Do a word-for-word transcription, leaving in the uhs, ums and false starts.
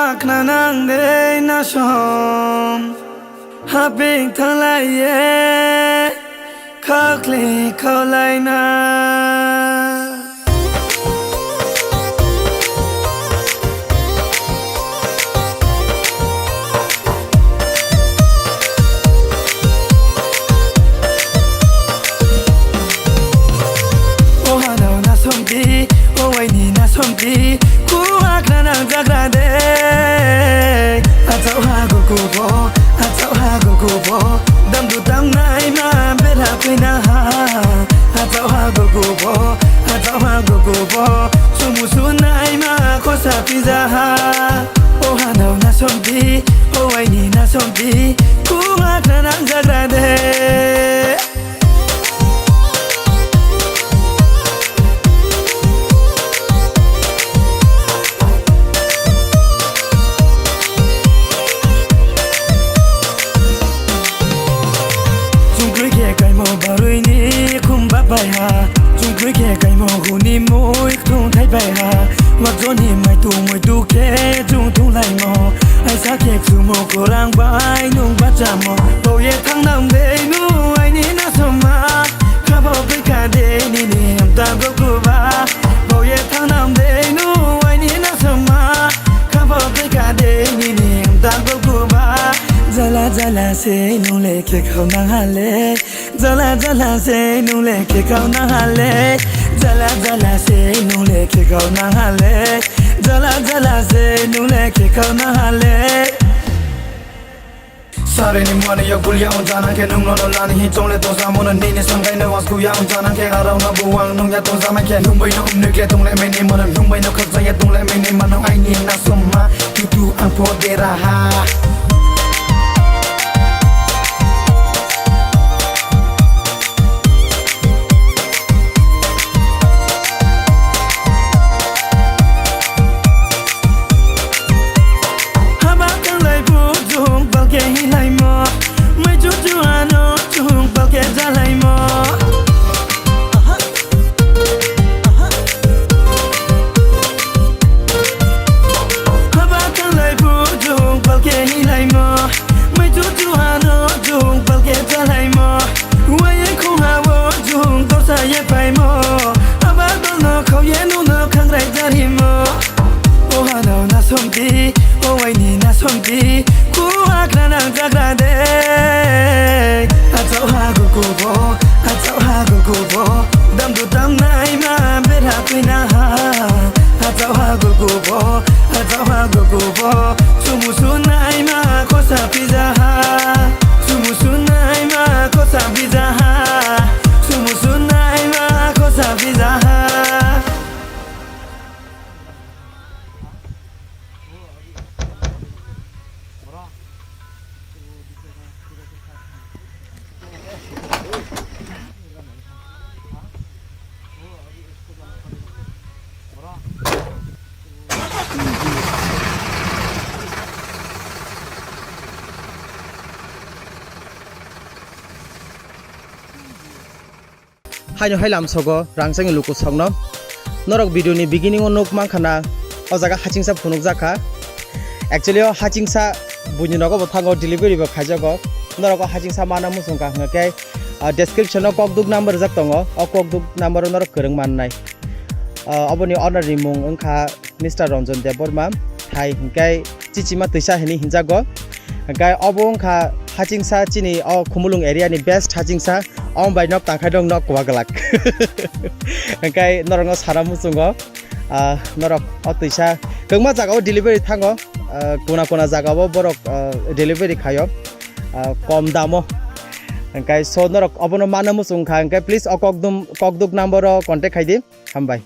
Khna nang de nasom, haping thalaiye, khakli khawlaina. O hanao nasomti, o waini nasomti, kuak na nangjagra de. Achao ha gokubo, achao ha gokubo, damdu tamnai ma bera kwina ha. Achao ha gokubo, achao ha gokubo, sumu sunai ma khosa pija ha. O hanao nasomti, o waini nasomti, kuak na nangjagra de. Chungkrui khe kaimo barui ni khum bapai ha. Chungkrui khe kaimo huni mui kthung thai pai ha. Wajoni mai tu mui tu khe chung thung laimo. Aisa khe ksumo korang bai nung bachamo. Boye thangnam de nu aini nasoma. Khabo bika de nini amta gokuba. Boye thangnam de nu aini nasoma. Khabo bika de nini amta gokuba. Jala jala se nule khe khau nang hale. Jala jala se nule khe khau nang hale. Jala jala se nule khe khau nang hale. Jala jala se nule khe khau nang hale. Sarini muani yok bulia unjana khe nung nono lani hi chongle tongsa mono nini sangkai no was kuya unjana khe arau no buang nung ya tongsa mai khe nung bai no umnui kle tongle mini mono nung bai no khaksa ya tongle mini mano aini nasoma tutu ang pho dera ha. Haba thanglai bujung balke hilaimo. Mai chuchu ano chung balke jalaimo. Haba thanglai bujung balke hilaimo. Mai chuchu ano chung balke jalaimo. Waye khungha wo chung torsa ye paimo. Haba dolno khauye nuno khangrai jarimo. O hanao nasomti, o waini nasomti, kuak na nangjagra de. Achao ha gokubo, achao ha gokubo, damdu tamnai ma bera kwina ha. Achao ha gokubo, achao ha gokubo, sumu sunai ma khosa pija ha. Sumu sunai ma khosa pija ha. Sumu sunai ma khosa pija ha. Haino hai lamsogo rangchakni luku sokno. Norok video ni beginning o nuk mankha na, o jaga hachingsa phunukjak kha. Actually o hachingsa buini nogo bo thango, delivery bo khaijago. Norok o hachingsa mana muchung kha hwnkhe, ah, description o kokduk number rijak tongo, o kokduk number o norok kwrwng mannai. Ah, oboni owner ni mung wngkha Mister Ranjan Debbarma, hai hwnkhe Chichima Twisa hinwi hinjago. Hwnkhe obo wngkha hachingsa chini o Khumulwng area ni best hachingsa, omo bai nok tangkhai dong nok kwbak glak. Hwnkhe norokno sana muchungo, ah, norok o twisa kwbangma jagao delivery thango, ah, kuna kuna jagao borok, ah, delivery khaio, ah, kom damo. Hwnkhe so norok obono mana muchung kha, hwnkhe please o kokdum-, kokduk number o contact khai di. Hambai.